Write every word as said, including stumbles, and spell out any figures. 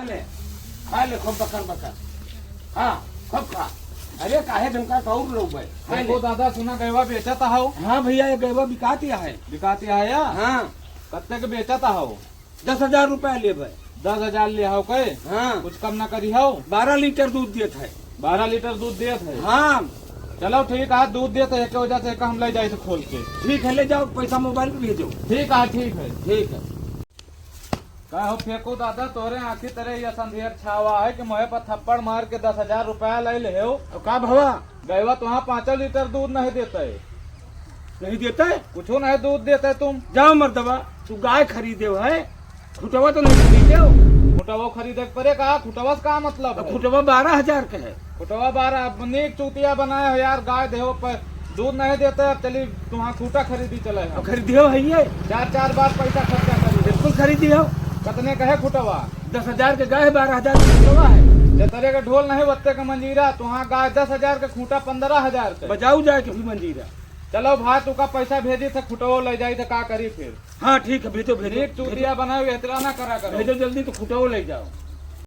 ले, खा ले खूब बकर बकर। हाँ, खूब खा। अरे काहे धमका तो और लोग भाई, खा ले। दादा, सुना गैवा बेचत हौ? हाँ भैया, ये गैवा बिकात है। बिकात है या? हाँ। कत्ते के बेचत हौ? दस हजार रुपया लेबे। दस हजार ले हौ के? हाँ। कुछ कम ना करी हौ? बारह लीटर दूध देत है। बारह लीटर दूध देत है? हाँ। चलो ठीक है, दूध देत है, एक वजह से एक हम ले जाए थे खोल के। ठीक है, ले जाओ, पैसा मोबाइल पे भेजो। ठीक है, ठीक है। ठीक है। का हो फेंकू दादा, तोरे आँखी तरे ये संधेर छावा है कि मोहे पर थप्पड़ मार के दस हजार रुपया ले ले हो। अब का भवा? गैवा तुहाँ पाँचों लीटर दूध नहीं देते। नहीं देते? कुछो नहीं दूध देते तुम। जाओ मर्दवा, तू गाय खरीदे हो है, खुटवा तो नहीं खरीदे हो। खुटवा खरीदे के परे का? खुटवा से का मतलब अब है? खुटवा बारह हजार के है। खुटवा बारह, अब नीक चूतिया बनाए हो यार, गाय देहो पर दूध नहीं देते। अब चली तुहाँ खूटा खरीदी चले हम। अब खरीदे हो है ये? चार चार बार पैसा खर्चा करी। बिल्कुल खरीदी हो। कितने का है खुटवा? दस हजार के गाय है, बारह हजार के खुटवा है। जतरे के ढोल नहीं, वत्ते के मंजीरा। तुहाँ गाय दस हजार के, खूटा पन्द्रह हजार के। बजाऊ जाए के भी मंजीरा। चलो भाई, तुका पैसा भेजी थे, खुटवो ले जाई थे, का करी फिर? हाँ, ठीक है, भेजो, भेजो, नीक चूतिया भेजो। बनाओ, इतना ना करा करो। भेजो जल्दी, तो खुटवो ले जाओ।